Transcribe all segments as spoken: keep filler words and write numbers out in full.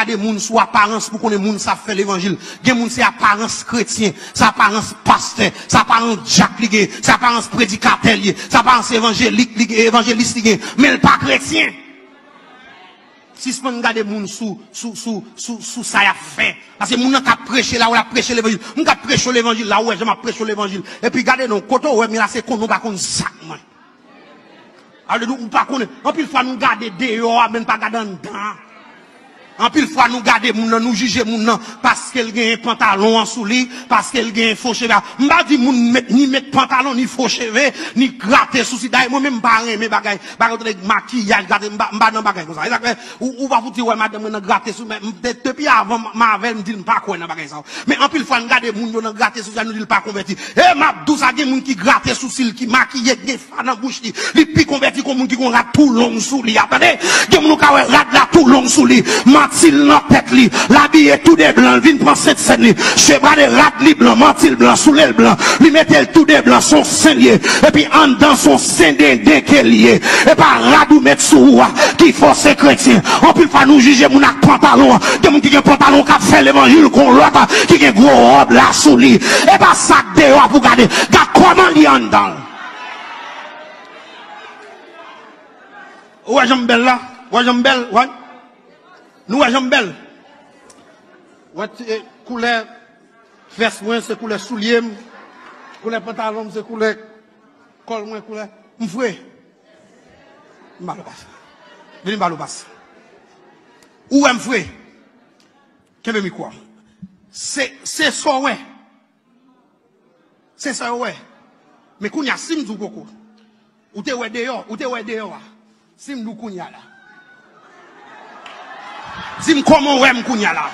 Gade moun sou aparans pou konnen moun sa ap fè levanjil. Gen moun se aparans kretyen, se aparans pastè, se aparans dyak li gen, se aparans predikatè li ye, se aparans evanjelik li gen, evanjelis li gen, men l pa kretyen. Sispann gade moun sou, sou, sou, sou, sou sa y ap fè. Paske moun nan k ap preche la, ou l ap preche levanjil. Moun k ap preche levanjil la, ou wè jan m ap preche levanjil. Epi gade non, kote w wè m ye la, se konnen w pa konn sa k mwen. Alelouya, ou pa konnen. Anpil fwa nou gade deyò a, men n pa gade anndan an. Anpil fwa nou gade moun nan, nou jije moun nan paske l genyen pantalon an sou li, paske l genyen fo cheve a. M pa di moun met, ni met pantalon, ni fo cheve, ni grate sousi. Dayè, mwen menm m pa renmen bagay, bagay kote nèg makiyaj, grate, m pa, m pa nan bagay konsa. E sa k fè, ou, ou pa fouti wè madanm mwen nan grate sou, men m, de-, depi avan m, m avè l, m di l m pa kwè nan bagay sa yo. Men anpil fwa n gade moun yo nan grate sou sa, nou di l pa konvèti. E m ap di w sa, gen moun ki grate sousi l, ki makiye, ki gen fa nan bouch li. Li pi konvèti ke moun ki gon rad tou long sou li a. Tande, gen moun ou ka wè rad la tou long sou li. Manti l nan tèt li. L abiye tou de blan, l vin pran Sent Sèn li. Chevale rad li blan, manti l blan, soulye l blan. Li mete l tou de blan, se yon sen l ye. Epi anndan se yon sen denden ke l ye. E pa rad ou met sou ou a ki fè w se kretyen. Anpil fwa nou jije moun ak pantalon an. Gen moun ki gen pantalon k ap fè levanjil, gon lòt ki gen gwo wòb la sou li. E pa sa k deyò a pou gade. Gad kòman li anndan l. Ou wè jan m bèl la? Ou wè jan m bèl? Wè? Nou wè jan m bèl? Wè ti, eh, koulè vès mwen, se koulè soulye m. Koulè pantalon m, se koulè kòl mwen, koulè. M fre. M ba l ou pas. Vini m ba l ou pas. Ou wè m fre. Kenbe mikwo a. Se, se sa w wè. Se sa yo wè. Men kounye a, si m di w poko, ou te wè deyò, ou te wè deyò a. Si m di w kounye a la. Di m kòman w wè m kounye a la.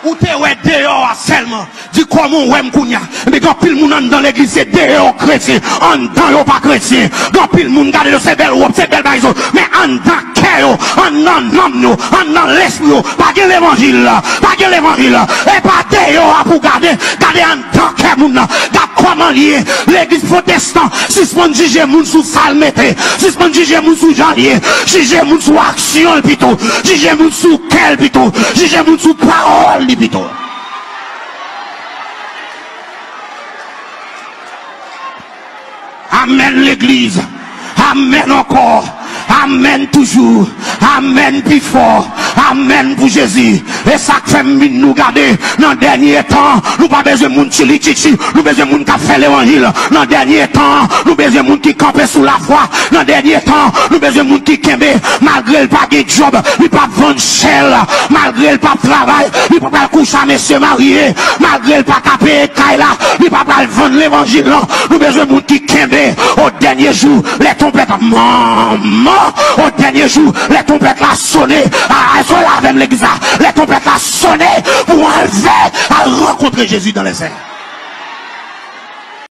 Ou te wè deyò a sèlman. Di kòman w wè m kounye a. Men gen anpil moun anndan legliz, se deyò kretyen. Anndan yo pa kretyen. Gen anpil moun gade yo, se bèl wòb, se bèl bagay yo. Men anndan kè yo, anndan nanm yo, anndan lespri yo. Pa gen levanjil la. Pa gen levanjil la. E pa deyò a pou gade. Gade anndan kè moun nan. Gad kòman l ye. Legliz pwotestan, sispann jije moun sou sa l mete. Sispann jije moun sou jan l ye. Jije moun sou aksyon l pito. Jije moun sou kè l pito. Jije moun sou pawòl li pito. Amèn, legliz. Amèn ankò. Amèn toujou. Amèn pi fò. Amèn pou Jezi. E sa k fè m vin nou gade nan dènye tan. Nou pa bezwen moun tchili tchitchi. Nou bezwen moun k ap fè levanjil. Nan dènye tan, nou bezwen moun ki kanpe sou lafwa. Nan dènye tan, nou bezwen moun ki kenbe. Malgre l pa gen djòb, li p ap vann chè l. Malgre l p ap travay, li pa pral kouche a mesye marye. Malgre l pa ka peye kay la, li pa pral vann levanjil lan. Nou bezwen moun ki kenbe. O dènye jou, lè twonpèt, manman, o dènye jou, lè twonpèt la sone, a, a, sou la avè m legliz la, lè twonpèt la sone pou anlve, al rankontre Jezi dan lèzè.